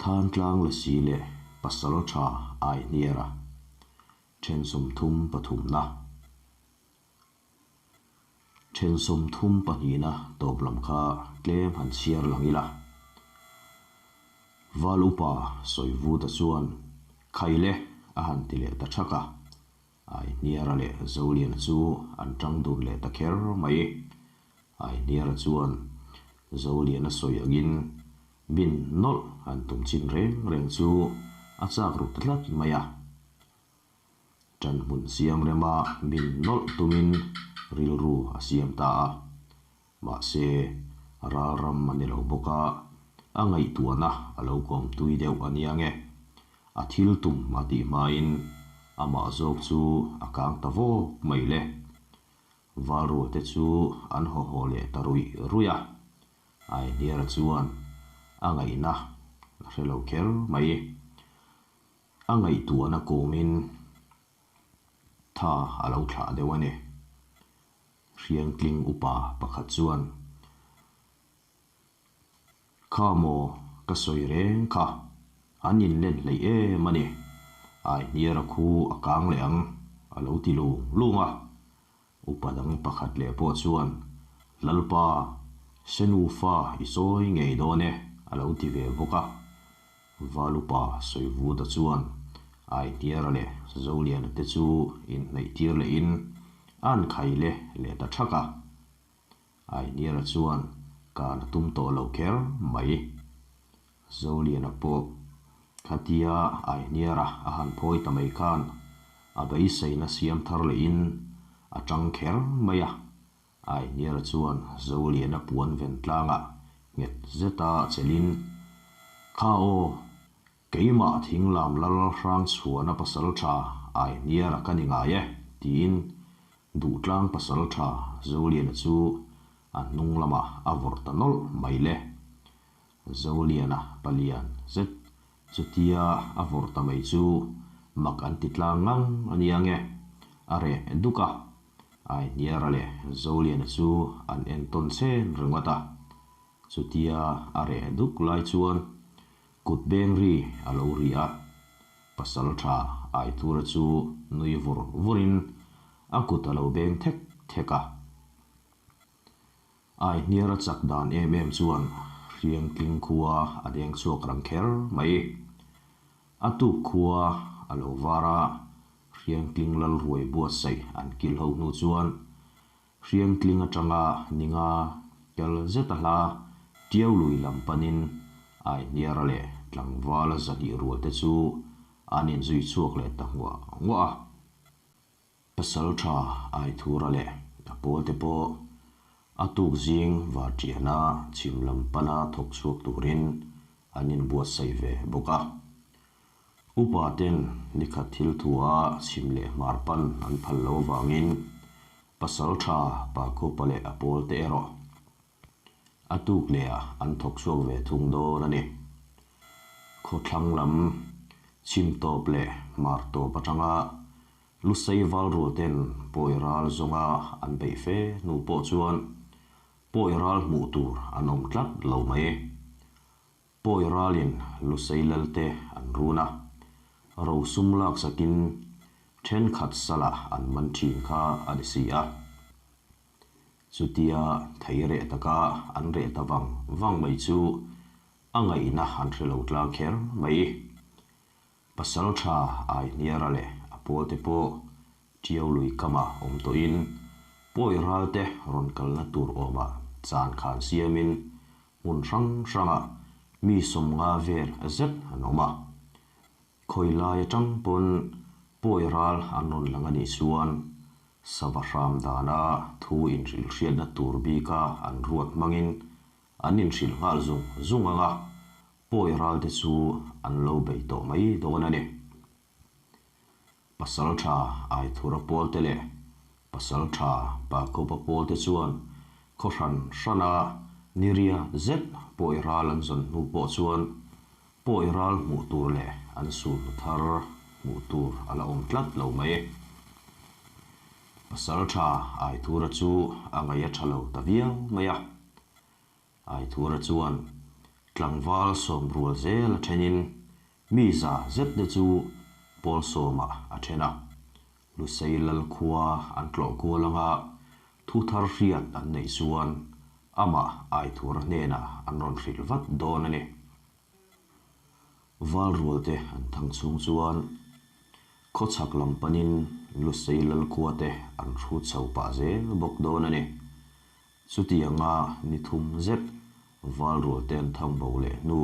Thantlang Lasi leh Pasaltha Aihniara then 33na. Then 32na tawp lam kha tlem han chhiar lang ila. Val upa Sawivuta chuan Khaile a han ti leh ta thak a. Aihniara leh Zoliana chu an tang dun leh ta kher mai. Aihniara chuan Zoliana sawi angin bin nawlh han tum chin reng reng chu a chak ru ta tlat mai a. Ṭan hmun siam rema bin nawlh tumin rilru a siam ta a. Mahse, ral ram a ni lo bawk a, a ngaihtuahna a lo kawm tui deuh a nia nge. A thil tum a tih hmain amah zawk chu a kang ta vawk mai le. Valruate chu an haw haw leh ta ruih ruih a, Aihniara chuan a ngaihna a hre lo kher mai. A ngaihtuahna kawmin tha a lo thlah deuh a ni. Hriangtling upa pakhat chuan, Kha maw ka sawi reng kha, an inlen hleih em a ni, Aihniara khu a kang leh ang, a lo ti lung lung a. Upa dang pakhat leh pawh chuan, Lalpa, se nufa i sawi ngei dawn e, a lo ti ve bawk a. Valupa Sawivuta chuan Aihniara leh Zoliana te chu inhnaih tir lehin an khai le leh ta thak a. Aihniara chuan kan a tum tawh lo kher mai. Zoliana pawh khatia Aihniara a han phawi ta mai khan a beiseina siam thar lehin a tang kher mai a. Aihniara chuan Zoliana puan ven tlangah nghet zeta chelhin, Kha aw, keimah thinglam lal hrang chhuahna pasal tha Aihniara ka ni ngai e, tiin Duhtlang pasal tha Zoliana chu a hnung lamah a vawrh ta nawlh mai le. Zoliana palian zet chutia a vawrh ta mai chu mak an ti tlang ngang a nia nge, a reh duk a. Aihniara leh Zoliana chu an entawn chen ringawt a. Chutia a reh duk lai chuan kut beng ri a lo ri a, pasal tha Aithura chu nui vur vurin a kut a lo beng thek thek a. Aihniara chak dan em em chuan Hriangtling khua a deng chhuak rang kher mai. A tuk khua a lo var a, Hriangtling Lalruai buatsaih an kil ho hnu chuan Hriangtling atanga ninga tel zet a hla Tiau lui lam panin Aihniara leh tlangvala 200 rual te chu an inzui chhuak leh ta nguah nguah a. Pasaltha Aithura leh a pawl te pawh a tuk zing varṭiana chhim lam pana thawk chhuak turin an inbuatsaih ve bawk a. Upa ten nikhat thil thua chhim leh hmar pan an phal lo vangin Pasaltha Pakhupa leh a pawl te erawh a tuk leh ah an thawk chhuak ve thung dawn a ni. Khawthlang lam chhim tawp leh hmar tawp atanga Lusei val rual ten pawi ral zawnga an beih fe hnu pawh chuan pawi ral hmuh tur an awm tlat lo mai. Pawi ralin Lusei Lalte an run a, rosum laksakin thenkhat salah an man thin kha a ni si a. Chutia thei reh taka an reh ta vang vang mai chu a ngaihna an hre lo tlang kher mai. Pasaltha Aihniara leh a pawlte pawh Tiau lui kamah awm tawhin pawi ralte rawn kalna tur awmah chan khan siamin hmun hrang hrangah mi 50 vel zet an awm a. Khawi lai atang pawn pawi ral an rawn lang a nih chuan sava hram dana thu inhrilh hriatna tur bika an ruat hmangin an inhrilh nghal zung zung ang a, pawi ralte chu an lo bei tawh mai dawn a ni. Pasaltha Aithura pawlte leh Pasaltha Pakopa pawlte chuan khaw hran hrana niria zet pawi ral an zawn hnu pawh chuan pawi ral hmuh tur leh an sulhnu thar hmuh tur a la awm tlat lo mai. Pasaltha Aithura chu a ngaih a tha lo ta viau mai a. Aithura chuan. Tlangval sawm rual zel a thenin mi za zet te chu pawl sawmah a then a. Lusei lal khua an tlawh kual anga thu thar hriat an neih chuan amah Aithura hnenah an rawn hrilh vat dawn a ni. Val rual te an thang chhung chuan khawchhak lam panin Lusei lal khua te an hrut chho pah zel bawk dawn a ni. Chutianga ni thum zet val rual te an thang bo leh hnu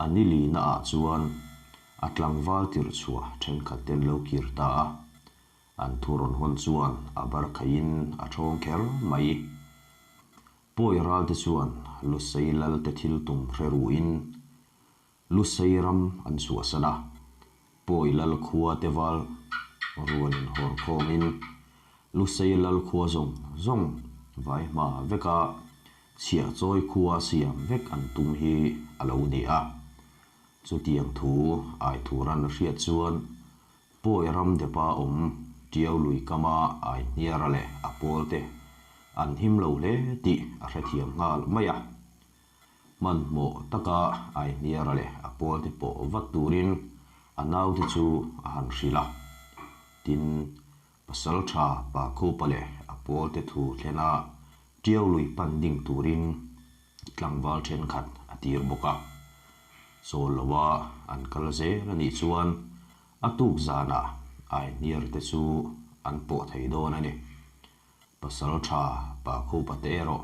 a ni li na ah chuan a tlangval tirh chhuah thenkhat te an lo kir ta a, an thu rawn hawn chuan a bar khaihin a thawng kher mai. Pawi ral te chuan Lusei lal te thil tum hre ruhin Lusei ram an chhuahsan a, Pawi lal khua te val rual in hawr khawmin Lusei lal khua zawng zawng vai hma veka chhiah chawi khua siam vek an tum hi a lo ni a. Chutiang thu Aithura'n a hriat chuan Pawi ram depa awm Tiau lui kama Aihniara leh a pawlte an him lo hle tih a hrethiam nghal mai a. Hmanhmawh taka Aihniara leh a pawlte pawh vat turin a naute chu a han hrilh a. Tin, Pasalṭha Pakhupa leh a pawlte thu thlena Tiau lui pan ding turin tlangval thenkhat a tir bawk a. Chawl loa an kal zel a nih chuan a tuk zanah Aihniar te chu an pawh thei dawn a ni. Pasalṭha Pakhupa te erawh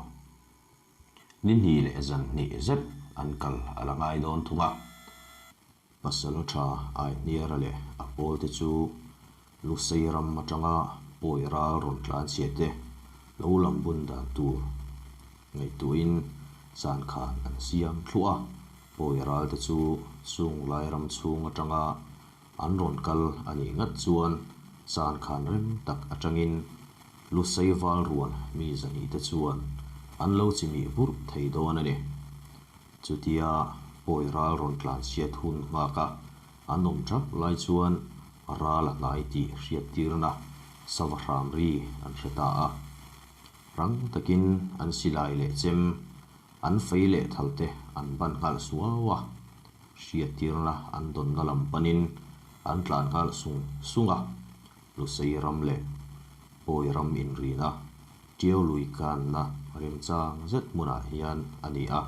ni hnih leh zan hnih zet an kal a la ngai dawn thung a. Pasalṭha Aihniara leh a pawlte chu Lusei ram atanga pawi ral rawn tlan chhia te lo lam bun dan tur ngaihtuahin chan khan an siam thluah a. Pawi ral te chu chung lai ram chhung atanga an rawn kal a nih ngat chuan chan khan rem tak atangin Lusei val rual mi zahnih te chuan an lo chimih burh thei dawn a ni. Chutia pawi ral rawn tlan chhiat hun nghak a, an awm thap lai chuan ral a hnai tih hriattirna sava hram ri an hre ta a. Rang takin an silai leh chem, an fei leh thal te an ban nghal suau a, hriattirna an dawnna lam panin an tlan nghal sung sung a, Lusei ram leh pawi ram inrina Tiau lui kanna remchang zet hmunah hian a ni a,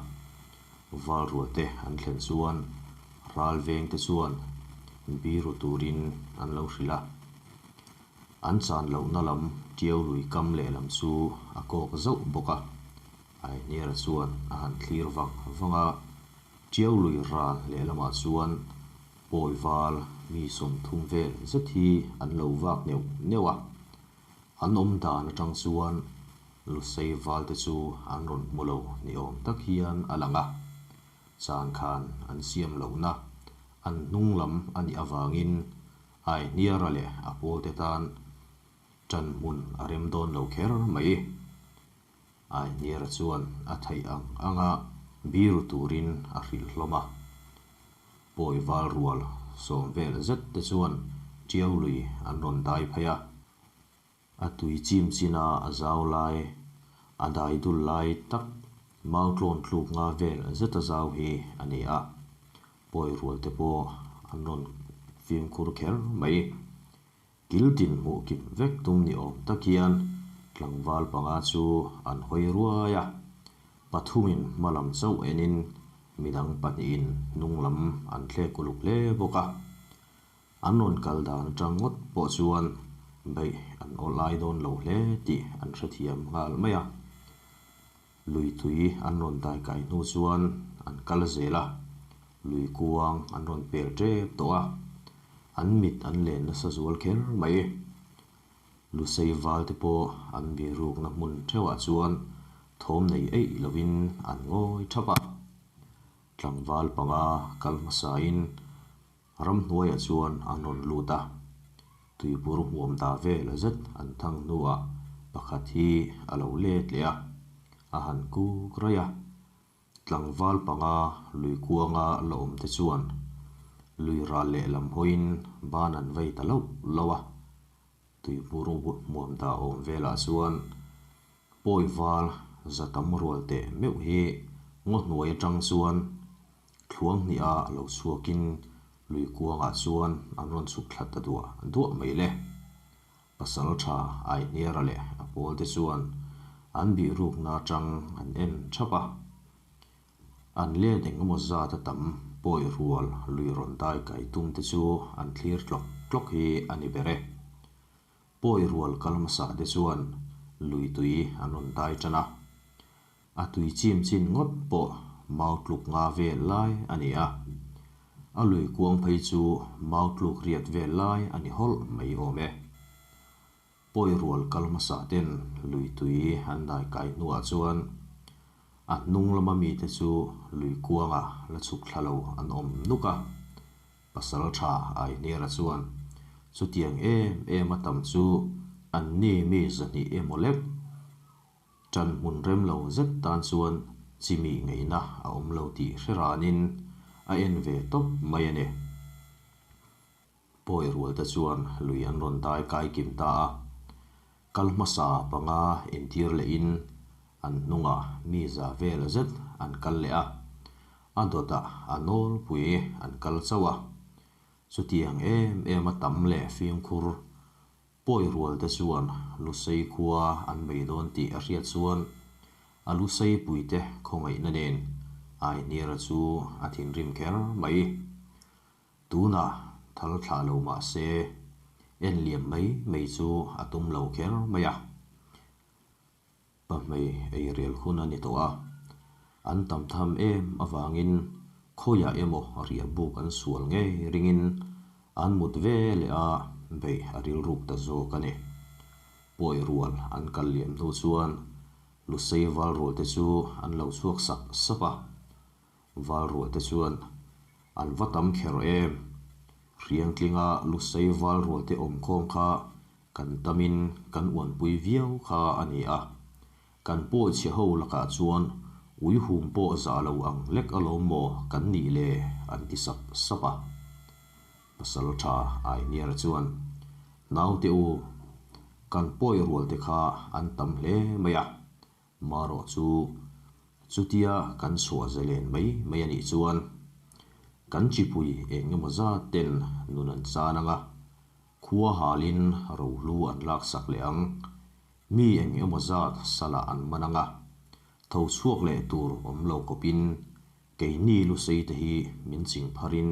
val rualte an thlen chuan ral vengte chuan biru turin an lo hrilh a. An chan lohna lam Tiau lui kam lehlam chu a kawk zauh bawk a, Aihniara chuan a han thlir vang vang a, Tiau lui ral lehlamah chuan pawi val mi 30 vel zet hi an lo vak neuh neuh a. An awm dan atang chuan Lusei valte chu an rawn hmu lo ni awm tak hian a lang a. Chan khan an siam lohna an hnung lam a nih avangin Aihniara leh a pawlte tan tan hmun a rem dawn lo kher mai. Aihniara chuan a theih ang anga biru turin a hrilh hlawm a. Pawi val rual sawm vel zet te chuan Tiau lui an rawn dai phei a. A tui chim china a zau lai, a dai dul lai tak mau tlawn tluk nga vel zet a zau hi a ni a. Pawi rual te pawh an rawn fimkhur kher mai. Kil tin hmuh kim vek tum ni awm tak hian tlangval panga chu an hawi ruai a, pathumin hma lam chauh enin midang pahnihin hnung lam an thlek uluk hle bawk a. An rawn kal dan atang ngawt pawh chuan beih an awlai dawn lo hle tih an hrethiam nghal mai a. Lui tui an rawn dai kai hnu chuan an kal zel a, lui kuang an rawn pel tep tawh a, an mit an len nasa zual kher mai. Lusei val te pawh an birukna hmun theuhah chuan thawm nei eih lovin an ngawi thap a. Tlangval panga kal hmasain Ramhnuaiah chuan an rawn lut a, tuibur hmuam da vel zet an thang hnuah pakhat hi a lo let leh a, a han kuk raih a. Tlangval panga lui kuanga la awm te chuan lui ral lehlam hawiin ban an vei ta loh loh a. Tuibur hmuam da awm velah chuan pawi val za tam rual teh meuh hi ngaw hnuai atang chuan Thluang hniha lo chhuakin lui kuangah chuan an rawn chhuk thla ta duah duah mai le. Pasal tha Aihniara leh a pawlte chuan an bihrukna atang an en thap a. An let engemaw zat a tam pawi rual lui rawn dai kai tum te chu an thlir tlawk tlawk hi a ni ber e. Pawi rual kal hmasa te chuan lui tui an rawn dai tan a. A tui chim chin ngawt pawh mau tluk nga vel lai a ni a. A lui kuang phei chu mau tluk riat vel lai a ni hawlh mai awm e. Pawi rual kal hmasa ten lui tui an dai kai hnuah chuan a hnung lama mite chu lui kuanga la chhuk thla lo an awm nuk a. Pasal tha Aihniara chuan chutiang em em a tam chu an ni mi zahnih emaw lek. Ṭan hmun rem lo zet tan chuan chimi ngeihna a awm lo tih hre ranin a en ve tawp mai a ni. Pawi rualte chuan lui an rawn dai kai kim ta a, kal hmasa panga intir lehin an hnungah mi za vel zet an kal leh a, a dawtah a nawlpui an kal chauh a. Chutiang em em a tam leh fimkhur Pawi rualte chuan Lusei khua an bei dawn tih a hriat chuan a Lusei puite khawngaihna nen Aihniara chu a thinrim kher mai. Tunah thal thlah lo mah se en liam mai mai chu a tum lo kher mai a. Pahmei ei rel hun a ni tawh a, an tam tham em avangin khawiah emaw riah buk an sual ngei ringin an mut ve leh a, beih a rilruk ta zawk a ni. Pawi rual an kal liam hnu chuan Lusei val rualte chu an lo chhuak sap sap a, val rualte chuan an va tam kher em. Hriangtlinga Lusei val rualte awmkhawm kha Kan tamin kan uanpui viau kha a ni a, kan pawi chhe ho lakah chuan uihum pawh zah lo ang lek alawm maw kan nih le an ti sap sap a. Pasal tha Aihniara chuan, Naute u, kan pawi rualte kha an tam hle mai a, marawh chu chutia kan chhuah zalen mai mai a nih chuan kan chipui eng emaw zat ten nun an chan ang a, Khua halin rohlu an laksak leh ang. Mi eng emaw zat salah an man ang a, tho chhuak leh tur awm lo kawpin keini Lusei te hi min ching pharin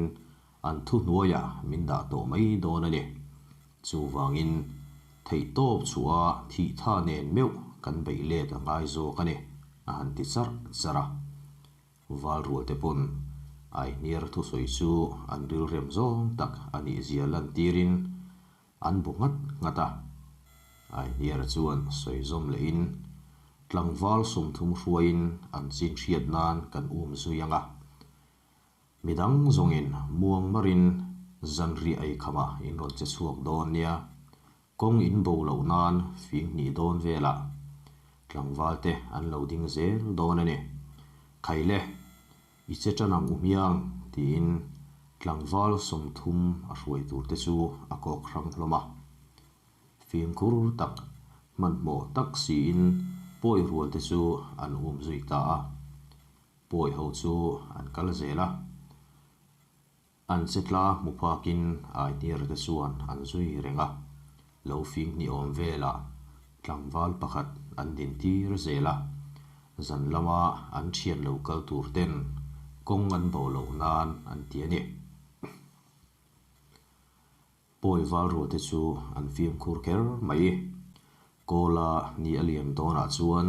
an thuhnuaiah min dah tawh mai dawn a ni. Chuvangin theihtawp chhuah a thih tha nen meuh kan beih let a ngai zawk a ni, a han ti charh charh a. Val rualte pawn Aihniar thusawi chu an rilrem zawng tak a nih zia lantirin an bu nghat nghat a. Aihniara chuan sawi zawm lehin tlangval sawmthum hruaiin an chin hriat nan kan um zui ang a. Midang zawngin muang marin zanriah ei khamah in rawn che chhuak dawn nia. Kawng in bo loh nan fing hnih dawn velah tlangval te an lo ding zel dawn a ni. Khaile, i che tan ang u hmiang tiin tlangval 30 a hruai tur te chu a kawk hrang hlawm a. Fimkhur tak, hmanhmawh tak siin pawi rual te chu an um zui ta a. Pawi ho chu an kal zel a. An che tla hmu phakin Aihniara te chuan an zui reng a, lo fing hnih awm velah tlangval pakhat an din tir zel a, zan lama an thian lo kal tur ten kawng an bo loh nan an ti a ni. Pawi val rualte chu an fimkhur kher mai. Kawla ni a liam dawnah chuan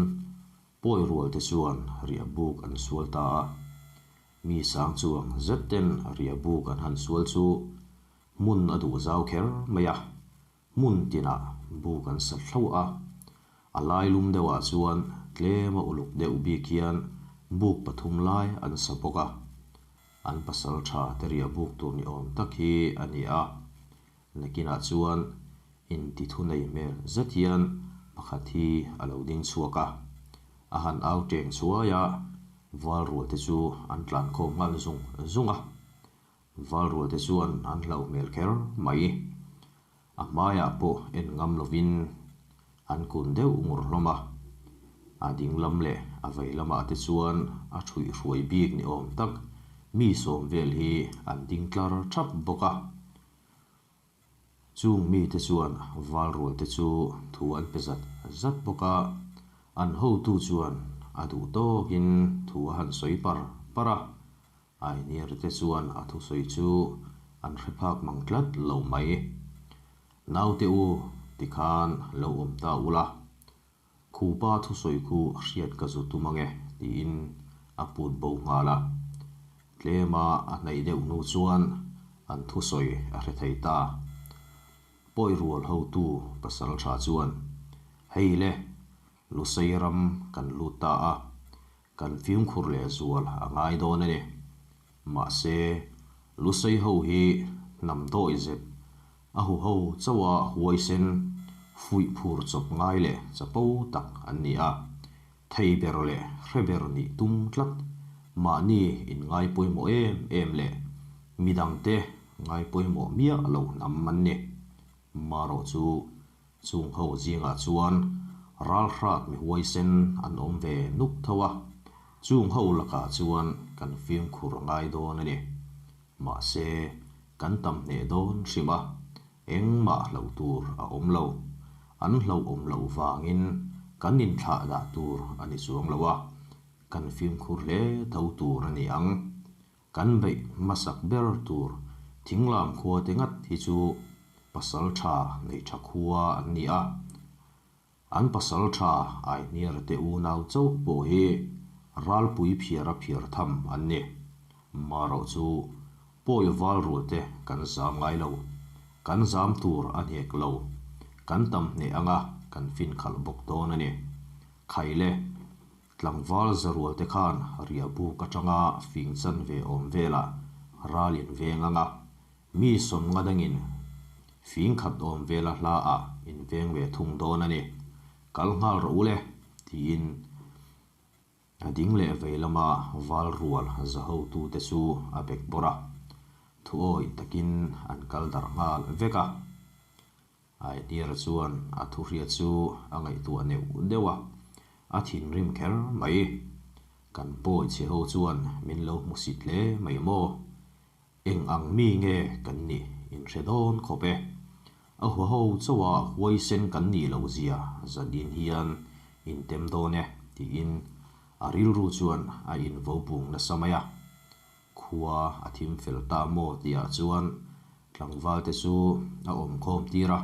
pawi rualte chuan riah buk an sual ta a. Mi sang chuang zet ten riah buk an han sual chu hmun a duh zau kher mai a. Hmun tinah buk an sat hlo a. A lai lum deuhah chuan tlem a uluk deuh bik hian buk pathum lai an sa bawk a. An pasal tha te riah buk tur ni awm tak hi a ni a. Nakinah chuan inti thu nei hmel zet hian pakhat hi a lo ding chhuak a. A han au teng chhuai a, val rual te chu an tlan khawm nghal zung zung a. Val rual te chuan an hlauh hmel kher mai. A hmaiah pawh en ngam lovin an kun deuh ngur hlawm a. A ding lam leh a vei lamah te chuan a thuihhruai bik ni awm tak. Mi sawm vel hi an ding tlar thap bawk a. Chung mite chuan valrualte chu thu an pe zat zat bawk a, an hotu chuan a duh tawkin thu a han sawi par par a. Ainiarte chuan a thusawi chu an hre phak mang tlat lo mai. Naute u, tikhan lo awm ta ula, Khupa thusawi khu hriat ka zu tum ange, tiin a put bo nghal a. Tlema a hnaih deuh hnu chuan an thusawi a hre thei ta. Pawi rual hotu pasal tha chuan, Hei le, Lusei ram kan lut ta a, kan fimkhur leh zual a ngai dawn a ni. Mahse, Lusei ho hi hnam dawi zep, a huho chauha huaisen, fuih phur chawp ngai leh chapo tak an ni a. Thei ber leh hre ber nih tum tlat, mahni in ngai pawimawh em em leh midangte ngai pawimawh miah lo hnam an ni. Marawh chu chung ho zingah chuan ralhrat mi huaisen an awm ve nuk tho a, chung ho lakah chuan kan fimkhur ngai dawn a ni. Mahse, kan tam hneh dawn hrim a, engmah hlauh tur a awm lo. An hlauhawm loh vangin kan inthlah dah tur a ni chuang lo a, kan fimkhur hle tho tur a ni ang. Kan beih hmasak ber tur thinglam khua te ngat hi chu pasal tha nei tha khua an ni a. An pasal tha Aihniar te unau chauh pawh hi ralpui phiara phiar tham an ni. Marawh chu pawi val rual te kan zam ngai lo. Kan zam tur a hnek lo. Kan tam hneh anga kan fin khalh bawk dawn a ni. Khaile. Tlangval zarual te khan riahbuk atanga fing chan ve awm velah ral in veng anga mi sawm nga dangin fing khat awm vela hla ah in veng ve thung dawn a ni. Kal nghal rawh u le, tiin a ding leh vei lama val rual za hotu te chu a bek bawrh a, thuawi takin an kal darh nghal vek a. Aidira chuan a thuhria chu a ngaihtuah neuh deuh a, a thinrim kher mai. Kan pawi chhe ho chuan min lo hmu sit hle mai maw? Eng ang mi nge kan nih in hre dawn khawp e. A hua ho chauha huaisen kan nih loh zia zanin hian in tem dawn e tiin a rilru chuan a invo pung nasa mai a. Khua a thim fel ta maw tihah chuan tlangvalte chu a awm khawm tir a,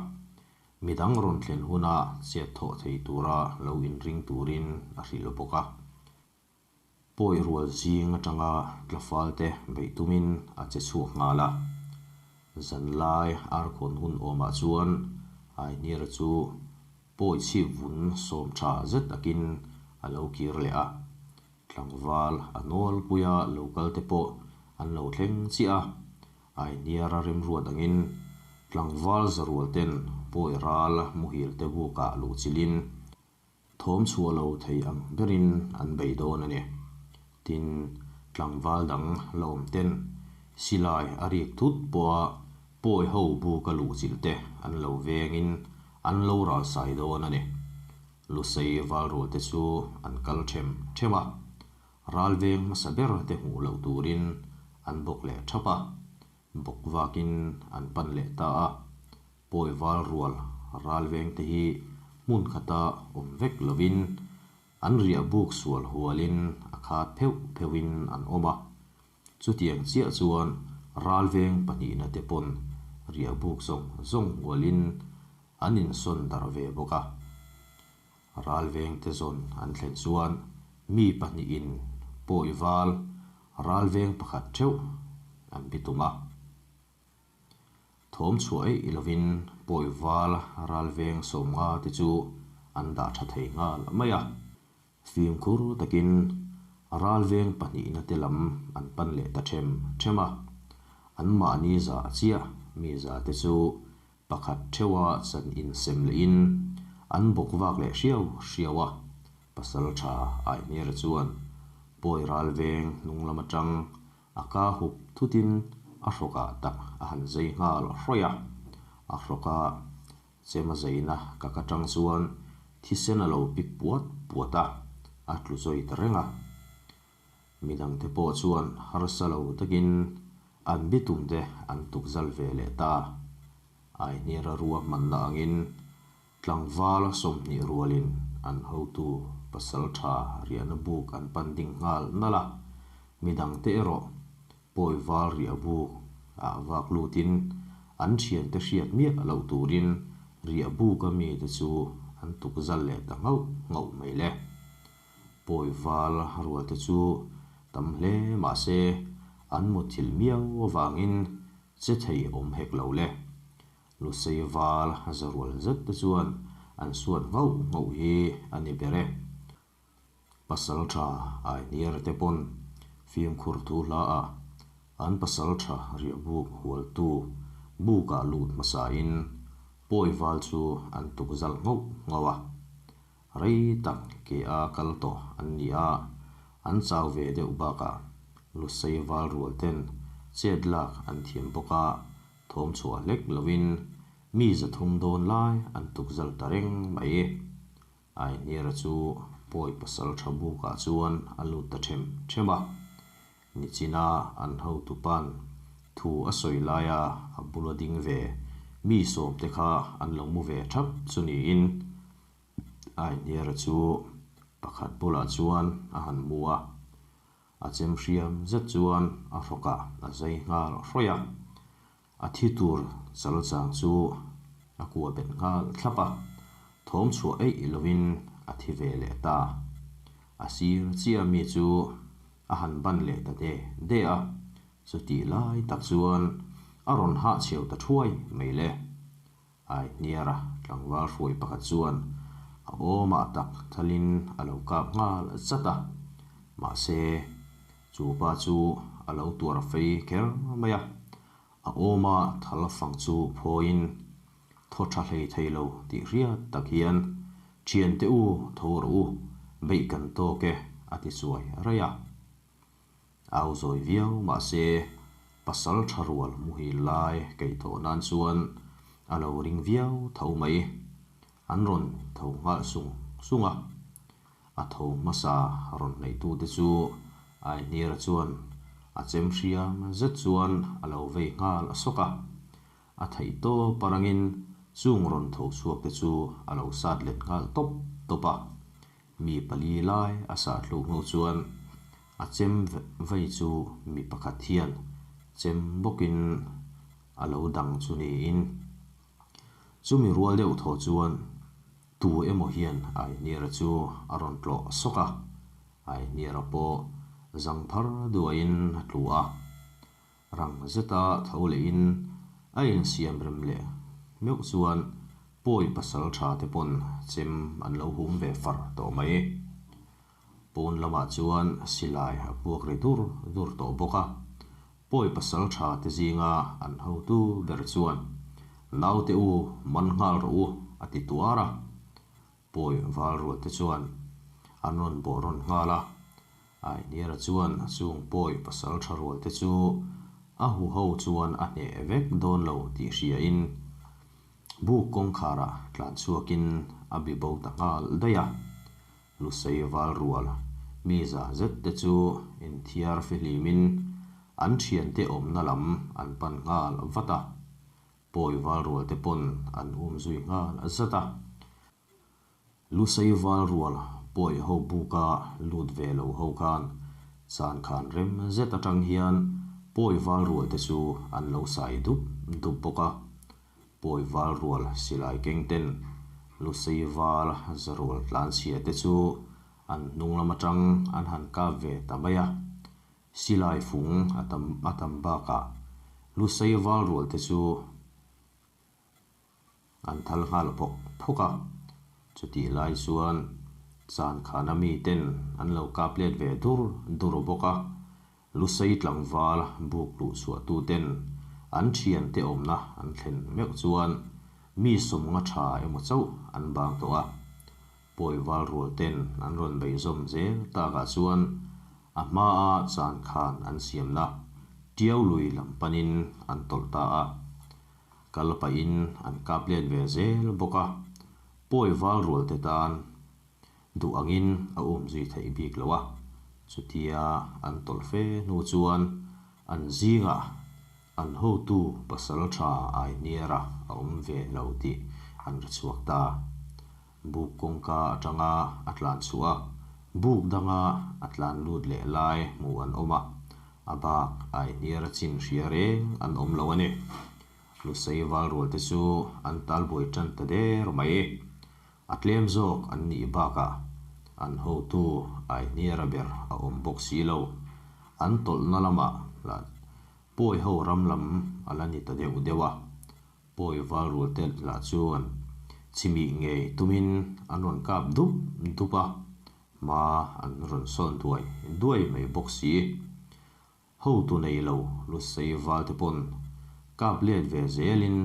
midang rawn thlen huna chet thawh thei tura lo inring turin a hrilh bawk a. Pawi rual zing atanga tlafalte beih tumin a che chhuak nghal a. Zanlai arkhawn hun awmah chuan Ainira chu pawi chhip vun sawm tha zet takin a lo kir leh a. Tlangval a nawlpuia lo kal te pawh an lo thleng chiah a, Ainiara remruat angin tlangval zarual ten pawi ral muhil te bukah luh chilhin thawm chhuah lo thei ang berin an bei dawn a ni. Tin, tlangval dang la awm ten silai a rik thut pawha pawi ho buka luh chilh te an lo vengin an lo ralsai dawn a ni. Lusei valrual te chu an kal them them a, ral veng hmasa ber te hmuh loh turin an bawk leh thap a, bawk vakin an pan leh ta a. Pawi valrual ral veng te hi hmun khata awm vek lovin an riah buk sual hualin a khat pheuh pheuhin an awm a. Chutiang chiah chuan ral veng pahnihna te pawn riah buk zawng zawng hualin an insawn darh ve bawk a. Ral veng te zawn an thlen chuan mi pahnihin pawi val ral veng pakhat theuh an bitum a. Thawm chhuah eih lovin pawi val ral veng 50 te chu an dah tha thei nghal mai a. Fimkhur takin ral veng pahnihna te lam an pan leh ta them them a. An mahni zah chiah mi zah te chu pakhat theuha chan insem lehin an bawk vak leh hriau hriau a. Pasal tha Aihniara chuan pawi ral veng hnung lam atang A ka hup thutin a hrawkah tak a han zei nghal hrawih a, a hrawka chem a zeina ka ka tang chuan thisen a lo pik puat puat a, a tlu zawi ta reng a. Midangte pawh chuan harsa lo takin an bitumte an tukzal ve leh ta. Aihniara ruahmanna angin tlangval 20 rualin an hotu pasaltha riahna buk an pan ding nghal nalh a, midangte erawh pawi val riah buk ah vak lutin an thiante hriat miah loh turin riah buka mite chu an tukzal leh ta nghauh nghauh mai le. Pawi val rualte chu tam hle mah se an muthilh miau avangin che thei awm hek lo le. Lusei val za rual zet te chuan an suat nghauh nghauh hi a ni ber e. Pasaltha Aihniara te pawn fimkhur thu hla ah an pasaltha riahbuk hualtu bukah lut hmasain pawi val chu an tuk zal nghauh nghauh a. Rei tak ke a kal tawh an ni a, an chau ve deuh bakah Lusei val rual ten chet lak an thiam bawk a, thawm chhuah hlek lovin mi 300 dawn lai an tuk zal ta reng mai. Aihniara chu pawi pasal tha bukah chuan a lut ta them them a, nichina an hotupa'n thu a sawi laia a bula ding ve mi sawmte kha an lo mu ve thap chu niin Aihniara chu pakhat bulah chuan a han mu a, a chem hriam zet chuan a hrawkah a zai nghal hrawih a, a thi tur chal chang chu a kua bet nghal thlap a, thawm chhuah eih lovin a thi ve leh ta. A sir chiah mi chu a han ban leh ta de de a, chutih lai tak chuan a rawn hahchhiau ta thuai mai le. Aihniara tlangval hruai pakhat chuan a awmah tak thalin a lo kap nghal zat a, mahse chu pa chu a lo tuar fei kher mai a, a awma thal fang chu phawiin thaw tha hlei thei lo tih hriat tak hian Thiante u tho rawh u, beih kan tawk e a ti chuai raih a. Au zawi viau mahse pasal tha rual muhil lai keih tawh nan chuan a lo ring viau tho mai. An rawn tho nghal sung sung a. A tho hmasa rawn hnaih-tute chu Aihniara chuan a chem hriam zet chuan a lo vei nghal sawk a. A theih tawp arangin chung rawn tho chhuak te chu a lo sat let nghal tawp tawp a. Mi pali lai a sah thluk hnu chuan a chem vei chu mi pakhat hian chem bawkin a lo dang chu niin chumi rual deuh thaw chuan tu emaw hian Aihniara chu a rawn tlawh sawk a, Aihniara pawh zang phar duaiin a tlu a. Rang zeta tho lehin a insiam rem leh meuh chuan pawi pasal tha te pawn chem an lo hum ve far tawh mai. Pawn lamah chuan silai a puak ri dur dur tawh bawk a, pawi pasal tha te zinga an hotu ber chuan Naute u man nghal rawh u a ti tuar a. Pawi val rual te chuan an rawn bawh rawn nghal a, Aihniara chuan chung pawi pasal tha rual te chu a huho chuan a hneh vek dawn lo tih hriain buk kawngkharah tlan chhuakin a bi bo ta nghal daih a. Lusei val rual mi za zet te chu inthiar fihlimin an thiante awmna lam an pan nghal vat a. Pawi val rual te pawn an um zui nghal zat a. Lusei val rual pawi ho buka lut ve lo ho khan chan khan rem zet atang hian pawi val rual te chu an lo sai dup dup bawk a. Pawi val rual silai keng ten Lusei val za rual tlanchhia te chu an hnung lam atang an han kap ve ta mai a. Silai fung a tam a tam bakah Lusei val rual te chu an thal nghal phawk phawk a, chutih lai chuan chan khana mi ten an lo kap let ve dur dur bawk a, Lusei tlangval buk luh chhuah tu ten an thian te awmna an thlen meuh chuan mi sawmnga tha emaw chauh an bang tawh a, Pawi val rual ten an rawn beihzawm zel takah chuan a hmaa chan khan an siamna Tiau lui lam panin an tawlh ta a. Kal pahin an kap let ve zel bawk a, pawi val rual te tan duh angin a um zui theih bik lo a. Chutia an tawlh fe hnu chuan an zingah an hotu pasaltha Ainiara a awm ve lo tih an hre chhuak ta. Buk kawngka atanga a tlan chhuah a, buk danga a tlan lut leh lai hmuh an awm a, a bak Ainiara chin hria reng an awm lo a ni. Lusei valrual te chu an talbuai tan ta der mai. A tlem zawk an nih bakah an hotu Aihniara ber a awm bawk si lo. An tawlhna lamah lah Pawi ho ram lam a la ni ta deuh deuh a. Pawi valrual te lah chuan chimih ngei tumin an rawn kap dup dup a, hma an rawn sawn duai duai mai bawk si. Hotu nei lo Lusei valte pawn kap let ve zelin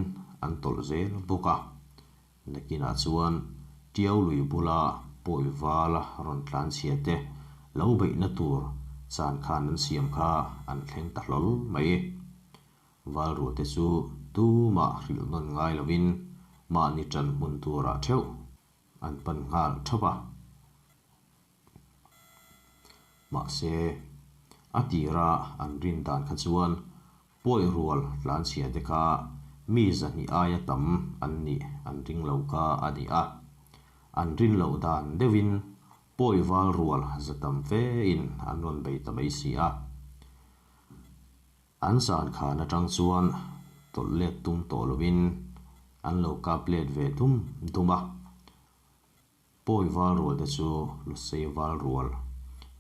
an tawlh zel bawk a. Nakinah chuan Tiau lui bula pawi vala rawn tlan chhia te lo beihna tur chan khan an siam kha an thleng ta hlawl mai. Valruate chu tumah hrilh nawn ngai lovin mahni ṭan hmun turah ṭheuh an pan nghal ṭhap a. Mahse, a tira an rin dan kha chuan pawi rual tlanchhia te kha mi zahnih aia tam an nih an ring lo kha a ni a. An rin loh dan deuhin pawi val rual za tam fe in an rawn bei ta mai si a. An zan khan atang chuan tawlh let tum tawh lovin an lo kap let ve dum dum a. Pawi val rual te chu Lusei val rual,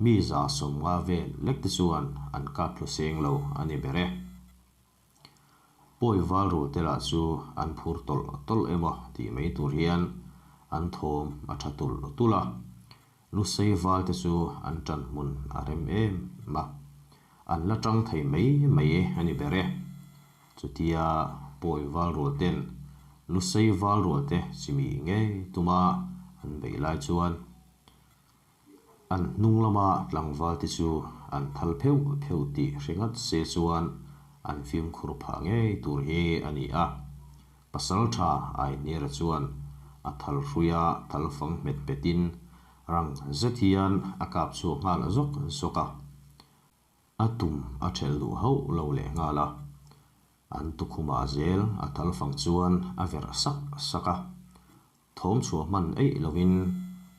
mi 150 vel lek te chuan an kap thlu seng lo a ni ber e. Pawi val rual te lah chu an phur tawlh tawlh emaw tih mai tur hian an thawm a tha tulh tulh a. Lusei val te chu an tan hmun a rem em a, an la tang thei mai mai a ni ber e. Chutia pawi val rual ten Lusei val rual te chimi ngei tuma an beih lai chuan an hnung lama tlangval te chu an thal pheuh pheuh tih hre ngat se chuan an fimkhur phah ngei tur hi a ni a. Pasaltha Aihniara chuan a thal hruia thal fang hmet petin rang zet hian a kap chhuak nghal zawk zawk a. A tum a thelh duh hauh lo leh nghal a, an tukhumah zel a thal fang chuan a verh sak sak a. Thawm chhuah hman eih lovin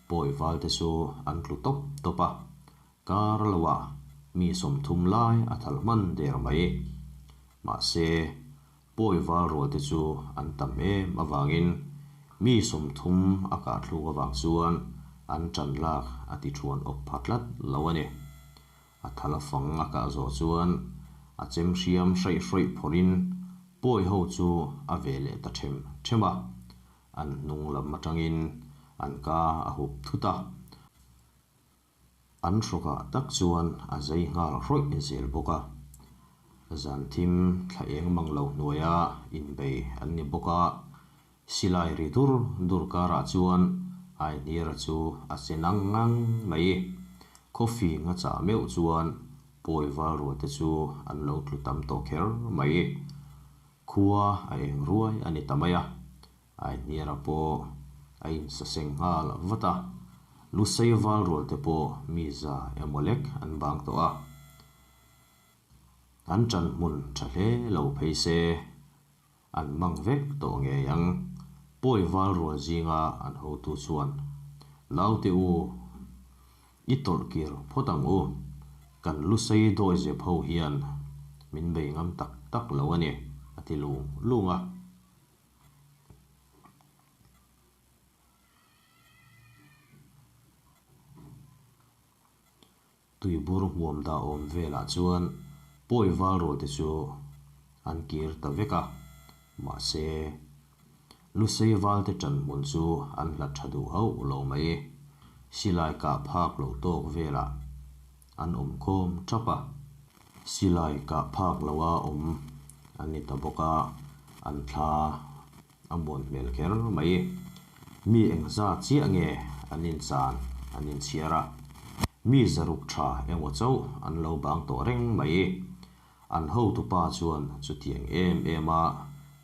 pawi valte chu an tlu tawp tawp a, kar loah mi 30 lai a thal hman der mai. Mahse, pawi val rualte chu an tam em avangin mi 30 a kah thluk avang chuan an tan lak a ti thuan awp pha tlat lo a ni. A thal a fang a kah zawh chuan a chem hriam hraih hrawih phawrhin pawi ho chu a ve leh ta them them a, an hnung lam atangin an ka a hup thut a. An hrawkah tak chuan a zei nghal hrawih zel bawk a. Zan thim thla eng mang lo hnuaia inbei an ni bawk a, Silai ri dur dur karah chuan Aihniara chu a che nang ngang mai. Coffee nga chah meuh chuan pawi val rual te chu an lo tlu tam tawh kher mai. Khua a eng ruai a ni ta mai a, Aihniara pawh a insaseng nghal vat a. Lusei val rual te pawh mi za emaw lek an bang tawh a. An ṭan hmun ṭha hle lo phei se. An mang vek tawh ngei ang. Pawi val rual zinga an hotu chuan, Naute u, i tawlh kir phawt ang u. Kan Lusei dawi zep ho hian min bei ngam tak tak lo a ni, a ti lung lung a. Tuibur hmuam dah awm velah chuan pawi val rualte chu an kir ta vek a, mahse, Lusei valte ṭan hmun chu an hlat ṭha duh hauh lo mai. Silai kah phak loh tawk velah an awm khawm ṭhap a. Silai kah phak loha awm an ni ta bawk a, an thla a muan hmel kher mai. Mi engzat chiah nge an inchan an inchhiar a, mi 600 tha emaw chauh an lo bang tawh reng mai. An hotupa chuan chutiang em em a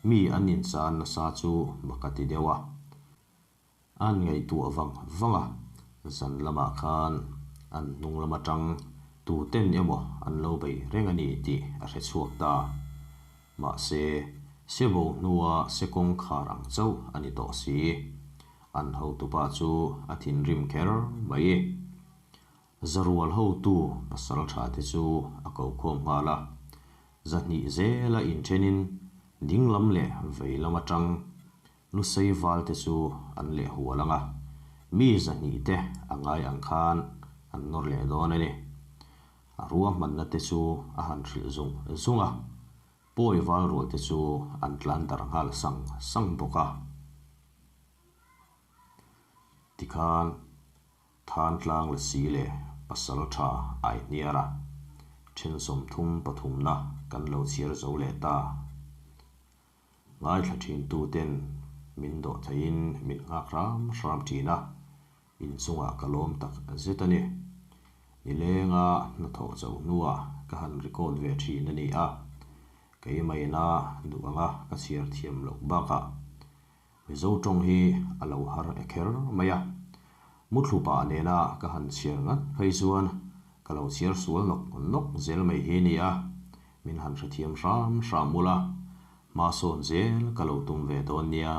mi an inchan nasa chu mak a ti deuh a. An ngaihtuah vang vang a, zan lamah khan An hnung lam atang tuten emaw an lo bei reng a ni tih a hre chhuak ta. Mahse, se bo hnua se kawngkhar ang chauh a ni tawh si. An hotupa chu a thinrim kher mai. Zarual hotu pasal tha te chu a ko khawm nghal a. 200 zela inthenin ding lam leh vei lam atang Lusei val te chu an leh hual ang a, mi 200 te a ngai ang khan an nawr leh dawn a ni. A ruahmanna te chu a han hrilh zung zung a, pawi val rual te chu an tlan darh nghal sang sang bawk a. Tikhan Thantlang Lasi leh Pasaltha Aihniara then 30 pathumna kan lo chhiar zo leh ta. Ngaithla thin tuten min dawh theiin min nghak hram hram thin a, inchungah ka lawm tak zet a ni. Nilenga hnathawh chauh hnuah ka han record ve thin a ni a, keimaina duh anga ka chhiar thiam loh bakah Mizo tawng hi a lo har e kher mai a. Muthlu pah nena ka han chhiar ngat phei chuan ka lo chhiar sual nawk nawk zel mai hi nia, min han hrethiam hram hram ula, hma sawn zel ka lo tum ve dawn nia.